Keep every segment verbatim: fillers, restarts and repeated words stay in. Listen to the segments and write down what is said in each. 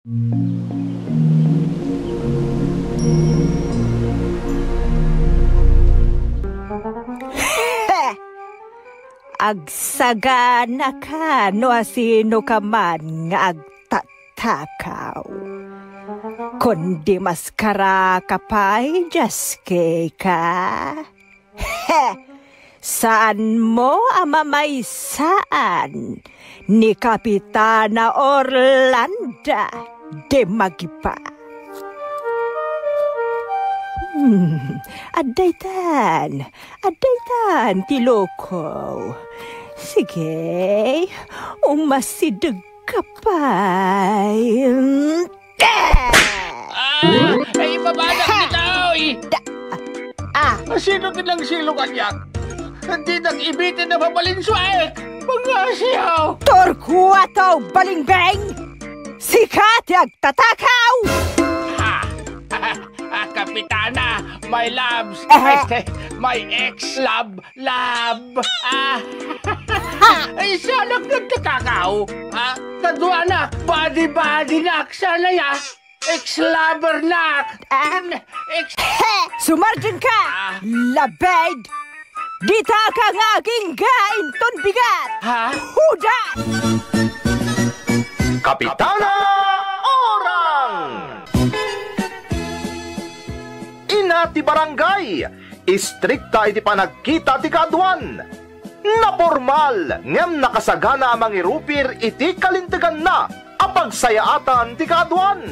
Agsaganaka no asinoka man nga agtatakaw. Kundi maskaraka pay, Jaskeka. He! Saanmo a mamaysaan ni Kapitana Orlanda de Magipa. Hmm, addaytan, addaytan ti loko. Sige, umasideg ka pay. Ah! Ay, ibabanak kita, oy! Da-, ah. Sino ti nangsilo kaniak? Dinak ibiti na mabalinsuaek! Mga siyaw! Torkuato, balingbeng! Sika ti agtatakaw! Ah! Ah, Kapitana, my loves, Aha. Este, my ex-love, love, ah. Ay, siya nagtatakaw, ah. Kaduanak, body-body nak, sana ya. Ex-lover nak. Ah. Ex- Sumardeng ka, Ah. labed! Dita ka nga agingga inton bigat! Ha? Huda! Kapitana Orang! Ina ti barangay, istrikta iti panagkita ti kaaduan. Napormal ngem nakasagana a mangirupir iti kalinteganna a pagsayaatan ti kaaduan.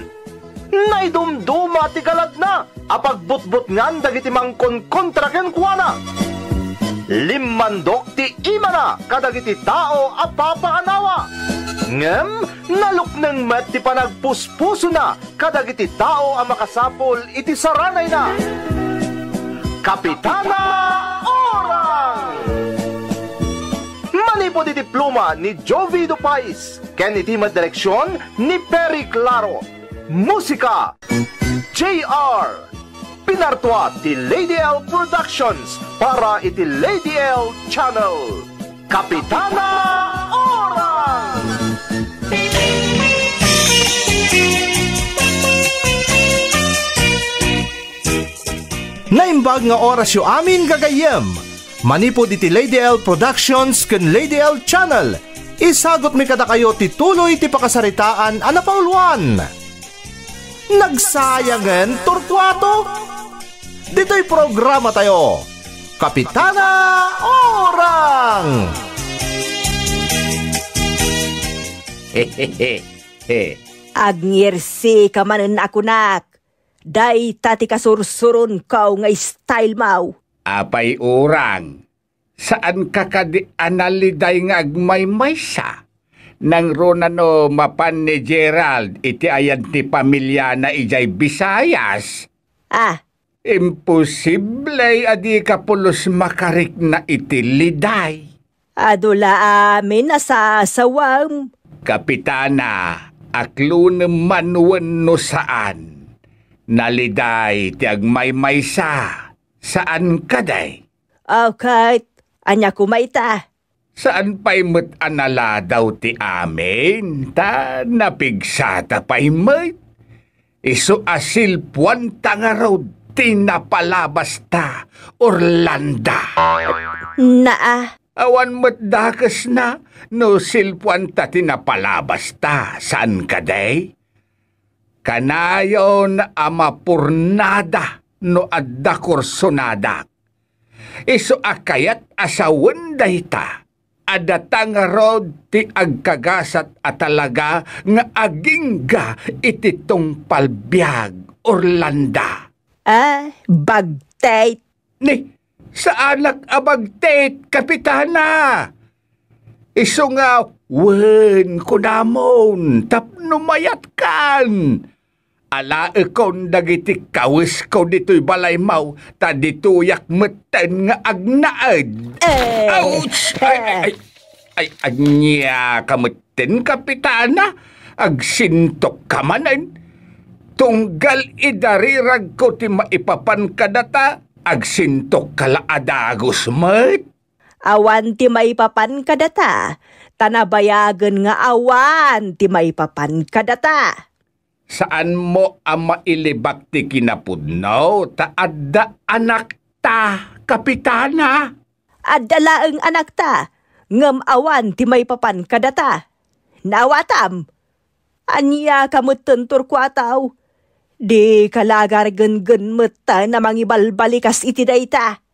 Naidumduma ti galadna a pagbutbutngan dagiti mangkonkontra kenkuana. Limmandok ti imana kadagiti tao a papaanawa. Ngem nalukneng met ti panagpuspusona kadagiti tao a makasapul iti saranayna. Kapitana Orang! Manipud iti pluma ni Jovi Dupais ken iti met direksion ni Perry Claro. Musika, J R. Pinartua ti Lady L Productions para iti Lady L Channel. Kapitana Orang! Naimbag nga orasyo amin, gagayyem. Manipud iti Lady L Productions ken Lady L Channel, isagutmi kadakayo ti tuloy ti pakasaritaan a napauluan. Nagsayangen, Torcuato? Ditoy programatayo, Kapitana Orang! Agngirsi ka manen a kunak. Dayta ti kasursuronko nga style mo. Apay, Orang, saanka kadi a naliday nga agmaymaysa? Nangruna no mapan ni Gerald iti ayan ti pamiliana idiay Visayas? Ah. Imposible a dika pulos makarikna iti liday. Adu la amin a sasawam. Kapitana, aklunem man wenno saan. Naliday ti agmaymaysa. Saan kadi? Aw ket, ania koma ita? Saan pay met a naladaw ti amin, ta napigsata pay met. Isu a silpuanta ngarud ti napalabasta, Orlanda. Naa. Awan met dakesna no silpuanta ti napalabasta, saan kadi? Kanayon a mapurnada no adda kursonadak. Isu a kayat a sawen dayta, adda ta ngarud ti agkagasat a talaga nga agingga iti tungpal biag, Orlanda. Ah, bagtit. Ni, saanak a bagtit, Kapitana. Isu nga, wen, kunamon, tapno mayatkan. Alaekon dagiti kawesko ditoy balaymo, ta ditoyak metten nga agnaed. Eh. Ouch! Ay, ay, ay, ay, ania ka metten, Kapitana? Agsintok ka manen. Tunggal idariragko ti maipapan kadata, agsintok ka la a dagus met. Awan ti maipapan kadata, ta nabayagen nga awan ti maipapan kadata. Saanmo a mailibak ti kinapudno ta adda anakta, Kapitana? Adda laeng anakta, ngem awan ti maipapan kadata. Naawatam? Ania ka metten, Torcuato? Dika la agargenggen metten a mangibalbalikas iti dayta.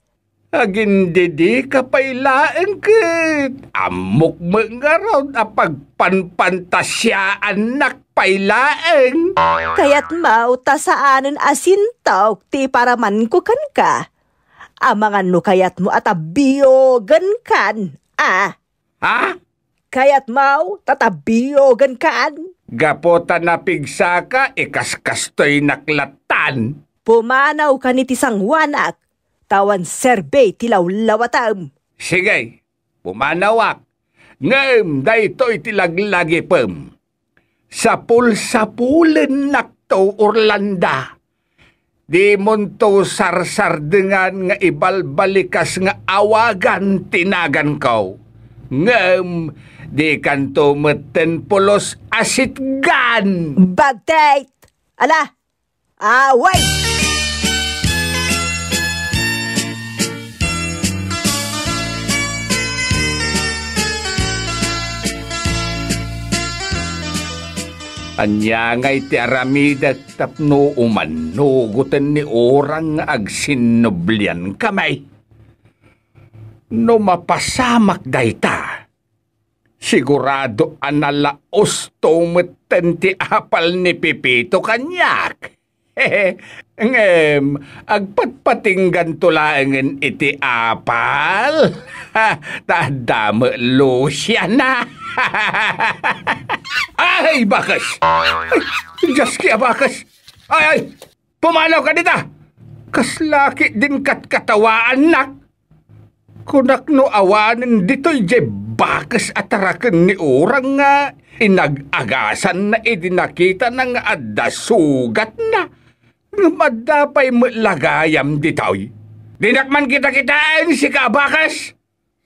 Agindidika pay laeng ket ammok met ngarud a pagpanpantasiaannak pay laeng. Kayatmo ta saanen a sintok ti iparamanko kenka. Amangan no kayatmo a tabiogenkan, a? Ha? Kayatmo ta tabiogenkan? Gapu ta napigsaka, ikaskastoynak lattan. Pumanawkan iti sangoanak, ta awan serbi ti lawlawatem. Sige, pumanawak. Ngem daytoy ti laglagipem. Sapulsapulennakto, Orlando. Dimonto sarsardengan nga ibalbalikas nga awagan ti naganko. Ngem dikanto metten pulos a sitgan. Bagtit! Ala, Away! Ania ngay ti aramidek tapno umanugoten ni Orang nga agsinnublian kami? No mapasamak dayta, sigurado a nalaosto metten ti apal ni Pepito kaniak. Ngem, agpatpatingganto laengen iti apal. Ta adda met Luciana. Ay, bakes! Ay, Dios ki a bakes! Ay, ay! Pumanawka dita! Kasla ketdin katkatawaannak. Kunak no awanen ditoy diay bakes a taraken ni Orang nga inag-agasanna idi nakitana nga adda sugatna. Ngem adda pay met la gayam ditoy. Dinak man kitakitaen, sika a bakes!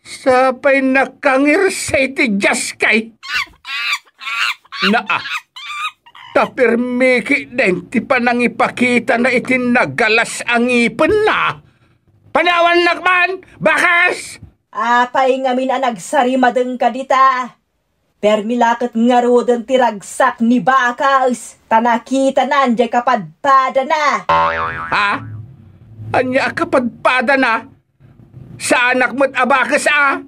Sapay nakangirsay ti diaskay. Naa, ta permi ketdin ti panangipakitana iti nagalas a ngipenna. Panawannak man, bakes! Apay ngamin a nagsarimadengka dita? Permi la ket ngaruden ti ragsak ni bakes, ta nakitanan diay kapadpadana. Ha? Ania a kapadpadana? Saanak met a bakes a?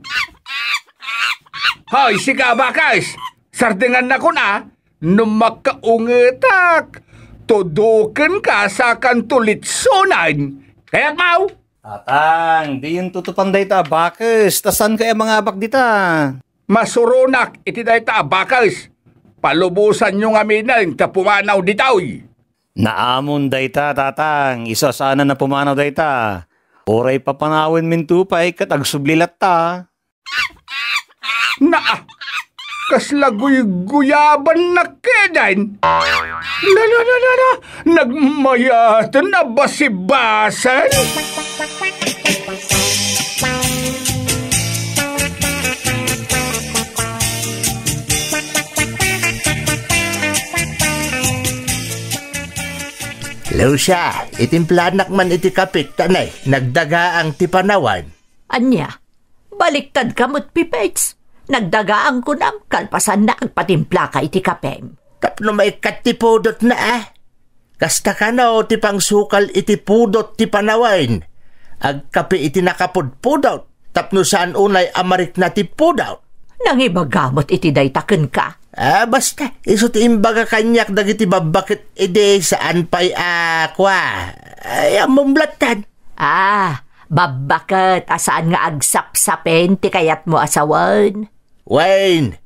Hoy, sika a bakes! Sardengannakon a, no makaungetak, tudokenka sakanto litsonen. Kayatmo? Tatang, diyon tutupan dayta a bakes, ta saanko a mangabak dita. Masuronak iti dayta a bakes. Palubosanyo ngaminen ta pumanaw ditoy. Naamon dayta, Tatang. Isu a saanen a pumanaw dayta. Uray papanawenminto pay ket agsubli latta. Naa, kasla guyguyabannak ketdin. Na, na, na, na, na. Nagmayaten a basibasen. Lucia, itimplanak man iti kapek ta nay, nagdagaang ti panawen. Ania? Baliktadka met, Pipits. Nagdagaang kunam, kalpasanna agpatimplaka iti kapem. Tapno maikkat ti pudotna, a? Kasta kano ti pangsukal iti pudot ti panawen? Agkape iti nakapudpudot, tapno saan unay a marikna ti pudot. Nangibaga met iti dayta kenka. Ah, basta, isu ti imbaga kaniak dagiti babbaket idi saan pay a kua. Ay, ammom lattan. Ah, babbaket a saan nga agsapsapen ti kayatmo a sawen. Wen,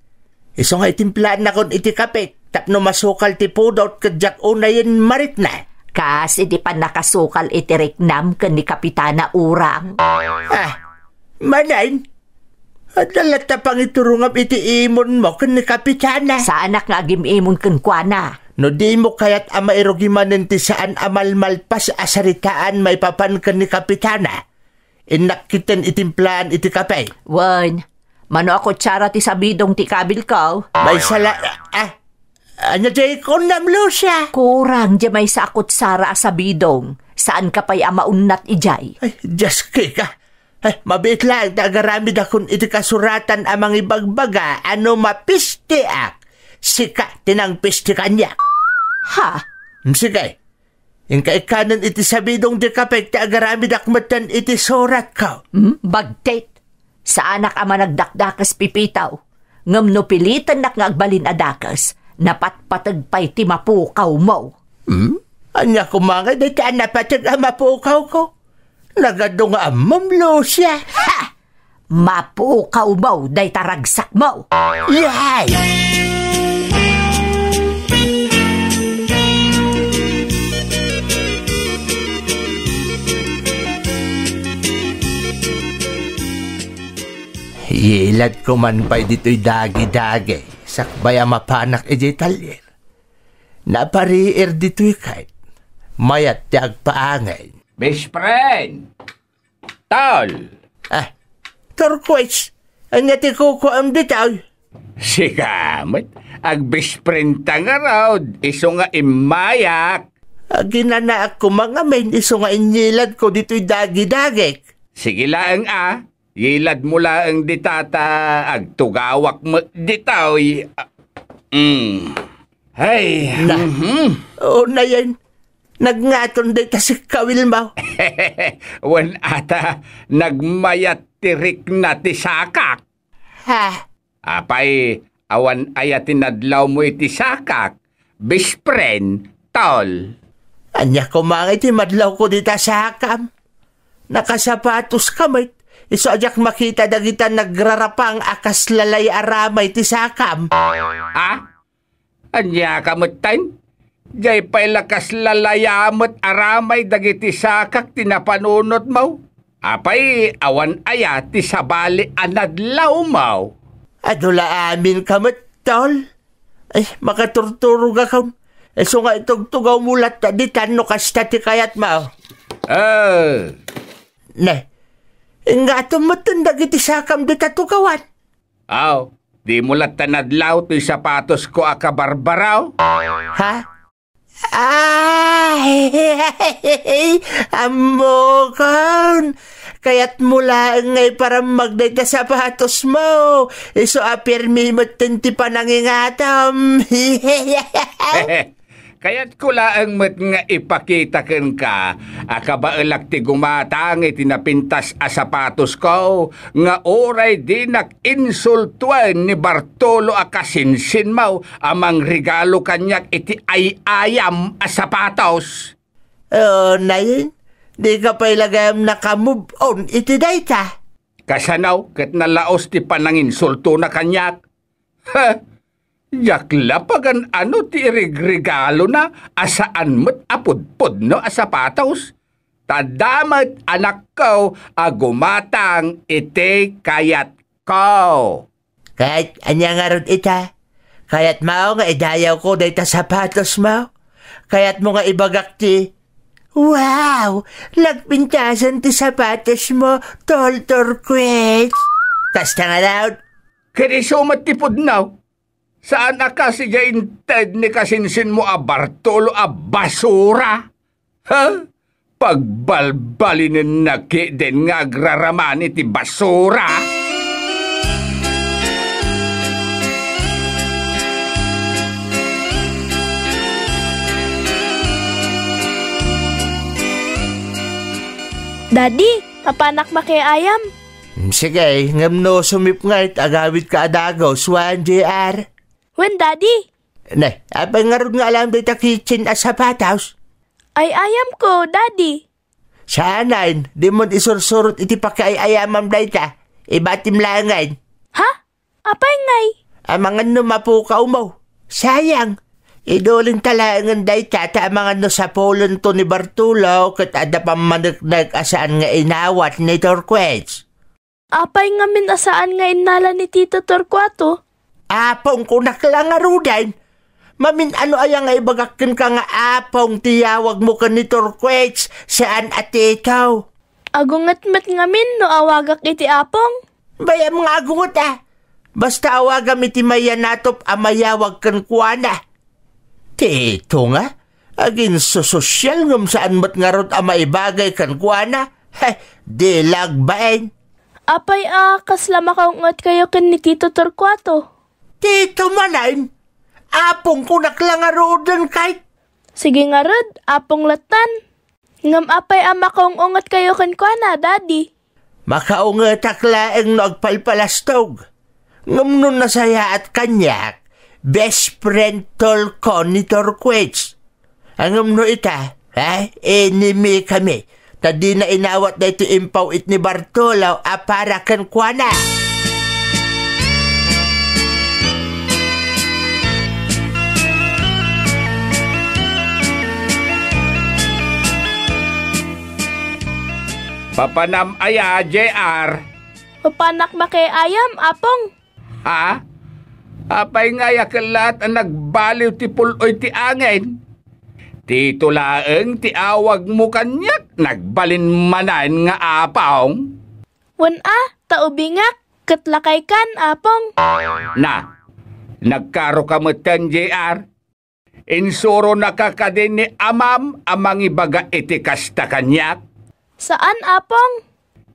isu nga itimplaannakon iti kape tapno masukal ti pudot ket diak unayen marikna. Kas iti pannakasukal iti riknam ken ni Kapitana Urang. Ah, manen? Adda latta pangiturongam iti imonmo ken ni Kapitana. Saanak nga agim-imon kenkuana. No dimo kayat a mairugi manen ti saan a malmalpas a saritaan maipapan ken ni Kapitana, innak ketdin itimplaam iti kape. Wen, mano a kutsara ti sabidong ti ikabilko? Maysa la, ah, Ania diay kunam, Lucia? Kurang diay maysa a kutsara a sabidong. Saanka pay a maunnat idiay? Ay, Dios, Kika. Ay, mabiit laeng ta agaramidakon iti kasuratan a mangibagbaga a no mapistiak, sika ti nangpisti kaniak. Ha? Mm, sige. Inka ikkanen iti sabidong ti kapek ti agaramidak metten iti suratko. Hmm? Bagtit. Saanak a managdakdakes, Pipitaw. Ngem no pilitennak nga agbalin a dakes, napatpateg pay ti mapukawmo. Hmm? Ania koma ngay dayta a napateg a mapukawko? Nagadu nga ammom, Lucia. Ha! Mapukawmo dayta ragsakmo. Yay! Yiladko man pay ditoy dagidagi, sakbay a mapanak idiay talyer. Napariir ditoy ket mayat ti agpaangay. Best friend! Tol! Ah, Turquoise, ania ti kukuam ditoy? Sika met, agbisprinta ngarud, isu nga immayak. Aginanaak koma ngamin, isu nga inyiladko ditoy dagidagik. Sige laeng a, yiladmo laeng dita ta agtugawak met ditoy. Ah, mm. Ay, Na. Mhm. O, nayen, nagngaton dayta sikkawilmo. Wen ata, nagmayat ti rikna ti sakak. Ha? Apay, awan aya ti nadlawmo iti sakak, best friend, tol? Ania koma nga iti madlawko dita sakam? Nakasapatoska met, isu a diak makita dagita nagrarapang a kasla laylayaramay ti sakam. Ha? Ania ka metten? Diay pay la kasla laylayamet aramay dagiti sakak ti napanunotmo? Apay, awan aya ti sabali a nadlawmo? Adu la aminka met, tol. Ay, makaturturogakon. Isu nga itugtugawmo latta ditan no kasta ti kayatmo. Eh. Ne, ingatom metten dagiti sakam dita tugawan. Aw, dimo latta nadlaw toy sapatosko a kabarbaraw? Ha? Ay, ammokon! Kayatmo laeng nga iparammag dayta sapatosmo. Isu a pirmi metten ti panangingatom. Kayatko laeng met nga ipakita kenka a kabaelak ti gumatang iti napintas a sapatosko nga uray dinak insultuen ni Bartolo a kasinsinmo a mangregalo kaniak iti ay-ayam a sapatos. O, nayen, dika pay la gayam naka-move on iti dayta. Kasano ket nalaos ti pananginsultona kaniak? Ha? Diak la pagan-ano ti irigregalona a saan met a pudpudno a sapatos. Ta adda met anakko a gumatang iti kayatko. Ket ania ngarud ita? Kayatmo nga idayawko dayta sapatosmo? Kayatmo nga ibagak ti, "Wow! Nagpintasan ti sapatosmo, Tol Turquets!" Kasta ngarud? Ket isu met ti pudno. Saan a kas idiay inted ni kasinsinmo a Bartolo a basura? Ha? Pagbalbalinennak ketdin nga agraramani ti basura? Daddy, mapanak makiayam. Sige, ngem no sumipnget, agawidka a dagus, wen, J R? Wen, Daddy. Ne, apay ngarud nga alam dayta kitchen a sapatos? Ay-ayamko, Daddy. Saanen, dimon isursurot iti pakiay-ayamam dayta. Ibatim laengen. Ha? Apay ngay? Amangan no mapukawmo. Sayang. Idulinta laengen dayta ta amangan no sapulento ni Bartolo ket adda pammaneknek a saan nga inawat ni Turquets. Apay ngamin a saan nga innala ni Tito Torcuato? Apong, kunak la ngaruden. Mamin-ano aya nga ibagak kenka nga apong ti yawagmo ken ni Turquets, saan a tito? Agunget met ngamin no awagak iti apong? Bayam nga agunget a. Basta awagam iti mayanatop a mayawag kenkuana. Tito nga, aginsososyal ngem saan met ngarud a maibagay kenkuana. He, di la agbain. Apay a kasla makaung-otkayo ken ni Tito Torcuato? Tito manen? Apongko nak la ngaruden kay. Sige ngarud, apong lattan. Ngem apay a makaung-ungetkayo kenkuana, Daddy? Makaungetak laeng no agpalpalastog. Ngem no nasayaat kaniak, best friend tolko ni Torquich. Ngem no ita, ha? Enemy kami. Ta dina inawat daytoy impaw-it ni Bartolo a para kenkuana. Papanam aya, J R? Papanak makiayam, Apong. Ha? Apay nga aya ket laat a nagbaliw ti pul-oy ti angin? Tito laeng ti awagmo kaniak, nagbalin manen nga Apong? Wen a, ta ubingak, ket lakaykan, Apong. Na, nagkaroka metten, J R? Insuronaka kadi ni amam a mangibaga iti kasta kaniak? Saan, Apong.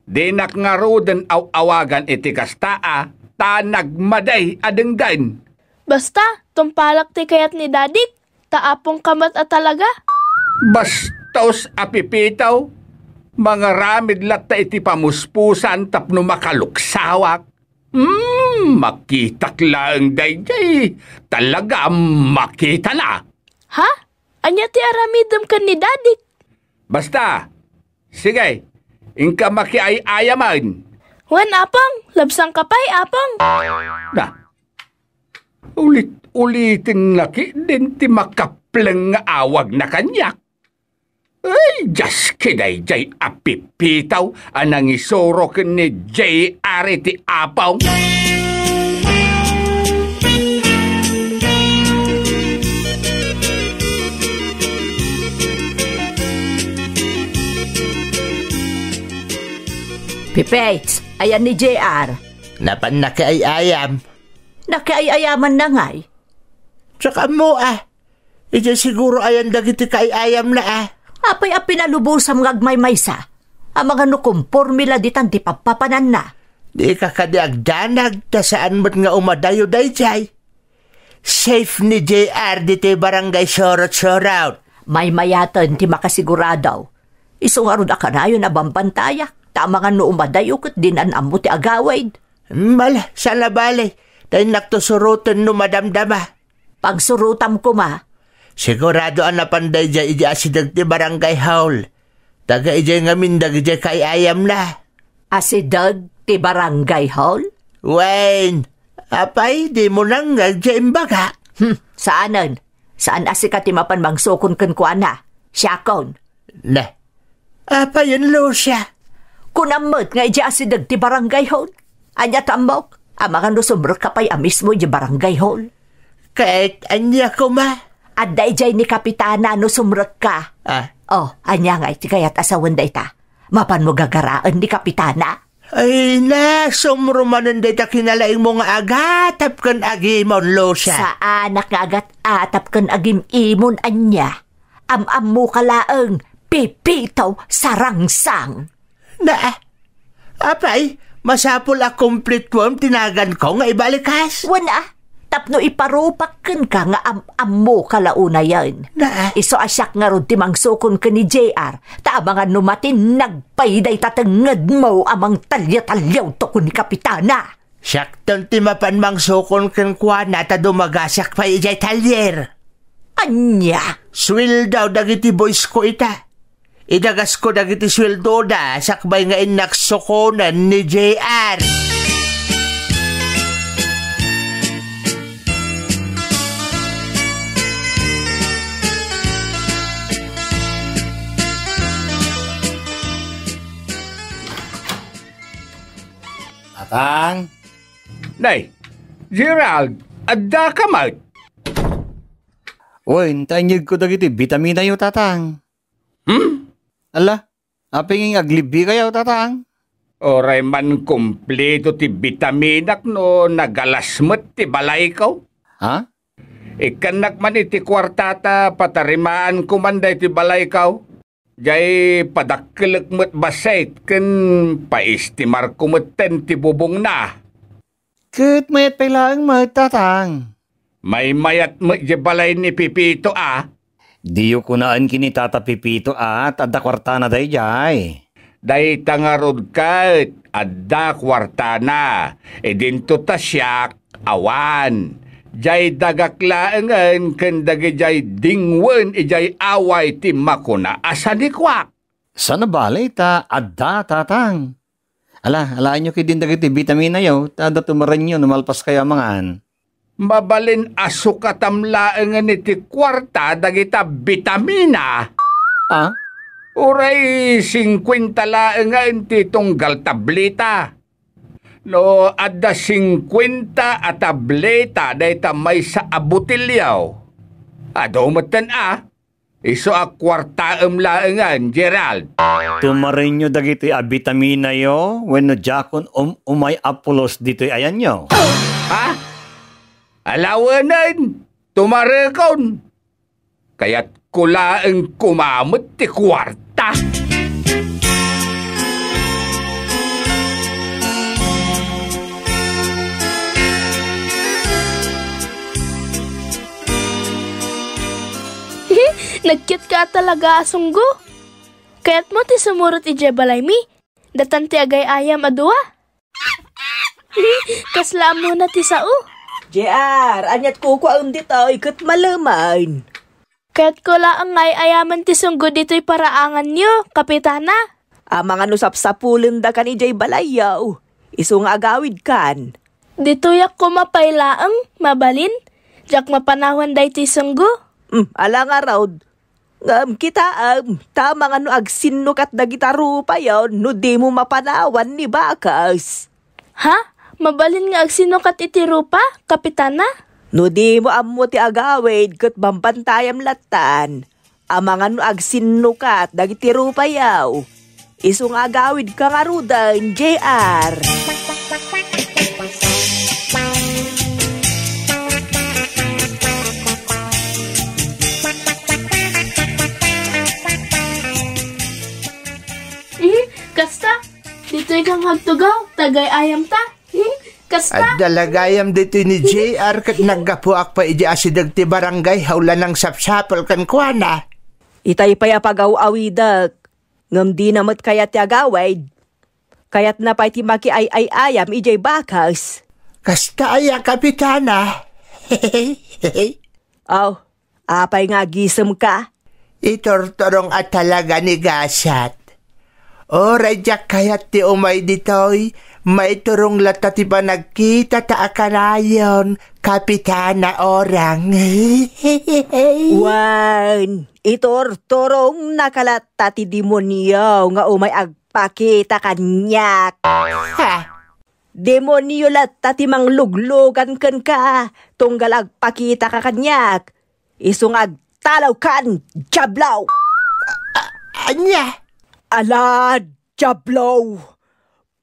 Dinak ngaruden aw-awagan iti kasta a, ta nagmadi a denggen. Basta, tumpalak ti kayat ni Dadik, ta apongka met a talaga. Bastos a pipitaw, mangaramid latta iti pamuspusan tapno makaluksawak. Hmm, makitak laeng daydiay. Talaga, makitana. Ha? Ania ti aramidem ken ni Dadik? Basta, sige, inka makiay-ayamen. Wen, Apong, labsangka pay, Apong. Na, ulit-uliten na ketdin ti makapleng nga awagna kaniak. Ay, Dios, kadaydiay a pipitaw a nangisuro ken ni J R iti Apong. Pipits, ayan ni J R. Napan nakiay-ayam. Nakiay-ayaman na ngay? Diak ammo, a. Idiay siguro ayan dagiti kaay-ayamna, a. Apay a pinalubosam nga agmaymaysa? Amangan no komporme la ditan ti pappapananna. Dika kadi agdanag ta saan met nga umadayo daydiay. Safe ni J R ditoy barangay Surut-Surut. Maymayaten ti makasigurado. Isu ngarud a kanayon a bambantayak, ta amangan no umadayo ket dinan ammo ti agawid. Mala, saan a bale, ta innakto suroten no madamdama. Pagsurotam koma. Sigurado a napan daydiay idiay asideg ti barangay hall. Taga idiay ngamin dagidiay kaay-ayamna. Asideg ti barangay hall? Wen, apay, dimo nangngeg diay imbaga? Hmm, saanen. Saan a sika ti mapan mangsukon kenkuana. Siakon. Ne. Apayen, Lucia? Kunam met nga idiay asideg ti barangay hall. Ania ti ammok? Amangan no sumrekka pay a mismo idiay barangay hall. Ket ania koma? Adda idiay ni Kapitana no sumrekka. Ah. Oh, ania ngay ti kayat a sawen dayta? Mapanmo gagaraen ni Kapitana? Ay, nasumro manen dayta kinalaingmo nga agatap ken agimon, Lucia. Saanak nga agat-atap ken agim-imon, ania? Am-ammoka laeng, pipitaw, sarangsang. Na, apay, masapul a kumplituem ti naganko nga ibalikas? Wen a, tapno iparupak kenka nga am-ammoka la unayen. Na. Isu a siak ngarud ti mangsukon ken ni J R, ta amangan no matinnag pay dayta tengngedmo a mangtalya-talyaw to ken ni Kapitana. Siakton ti mapan mangsukon kenkuana ta dumagasak pay idiay talyer. Ania? Sueldo dagiti boysko ita. Idagasko dagiti sueldoda sakbay nga innak sukonen ni J R. Tatang? Nay, Gerald, addaka met? Wen, ta inyegko dagiti bitaminayo, Tatang. Hmm? Ala, apay nga aglibbikayo, Tatang? Uray man kumpleto ti bitaminak no nagalas met ti balayko. Ha? Ikkannak man iti kuartata, patarimaanko man daytoy balayko. Jay padakkelek met bassit ken paistimarko metten ti bubongna. Ket mayat pay laeng met, Tatang. Maymayat met jay balay ni Pepito a. Diyo kunaen ken ni Tata Pepito a ta adda kuartana dayjay. Dayta ngarud ket adda kuartana. Idinto ta siak, awan. Jay dagak laengen ken dagijay dingwen ijay away ti makuna a sanikuak. Saan a bale ta adda, Tatang. Ala, alaenyo ketdin dagiti bitaminayo, ta adda tumarenyo no malpaskayo a mangan. Mabalin a sukatam laengen iti kuarta dagita bitamina. Ah? Uray singkuenta laengen ti tunggal tableta. No adda singkuenta a tableta dayta maysa a botelya, adu metten a. Isu a kuartaem laengen, Gerald. Tumarenyo dagitoy a bitaminayo wenno diakon um-umay a pulos ditoy ayanyo? Ha? Alawenen, tumarekon. Kayatko laeng koma met ti kuarta. Nagkitka a talaga a sunggo. Kayatmo ti sumurot idiay balaymi? Datan ti agay-ayam a dua? Kasla ammona ti sao? J R, aniat kukuaem ditoy ket malemen? Kayatko laeng nga ay-ayamen ti sunggo ditoy paraanganyo, Kapitana. Amangan no sapsapulendakan idiay balayyo. Isu nga agawidkan. Ditoyak koma pay laeng, mabalin? Diak mapanawan daytoy sunggo? Hmm, ala ngarud. Ngem kitaem, ta amangan no agsinnukat dagita rupayo no dimo mapanawan ni bakes. Ha? Mabalin nga agsinnukat iti rupa, Kapitana? No dimo ammo ti agawid ket bambantayam lattan. Amangan no agsinnukat dagiti rupayo. Isu nga agawidka ngaruden, J R. Mhm, kasta, ditoy kang agtugaw, tagay-ayam ta. Kasta. Adda lagayam ditoy ni J R ket naggapuak pay idiay asideg ti barangay hawla nang sapsapul kenkuana. Itay pay a pagaw-awidek, ngem dina met kayat ti agawid. Kayatna pay ti makiay-ay-ayam idiay bakes. Kasta aya, Kapitana? Aw, apay nga agisemka? Iturturong a talaga ni gasat. Uray diak kayat ti umay ditoy, maiturong latta ti panagkitata a kanayon, Kapitana Orang. Wen, iturturongnaka latta ti demonio nga umay agpakita kaniak. Ha? Demonio latta ti mangluglugan kenka, tunggal agpakitaka kaniak. Isu nga agtalawkan, Diablo! A-, ania? Ala, Diablo!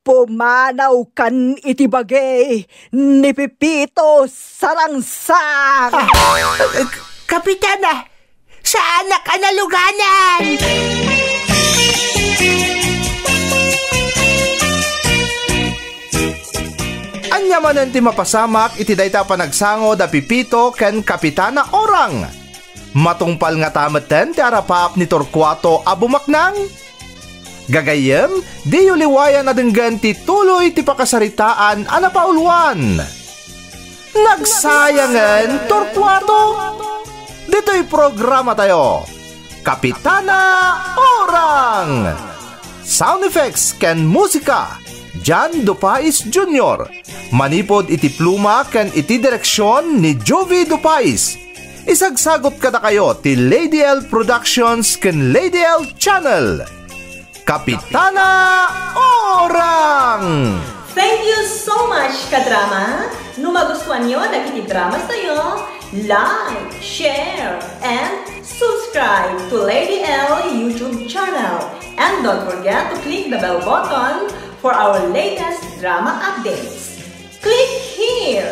Pumanawkan iti bagi ni Pepito Sarangsang! Ah, Kapitana! Saanak a naluganan! Ania manen ti mapasamak iti dayta a panagsango da Pepito ken Kapitana Orang? Matungpal ngata metten ti arapaap ni Torcuato a bumaknang? Gagayyem, diyo liwayan a denggen ti tuloy ti pakasaritaan a napauluan. Nagsayangen, Torcuato! Ditoy programatayo, Kapitana Orang! Sound effects ken musika, John Dupais Junior. Manipud iti pluma ken iti direksion ni Jovi Dupais. Isagsagot kadakayo ti Lady L Productions ken Lady L Channel. Kapitana Orang! Thank you so much, kadrama! No magustuanyo dagiti drama tayo, like, share, and subscribe to Lady L YouTube channel. And don't forget to click the bell button for our latest drama updates. Click here!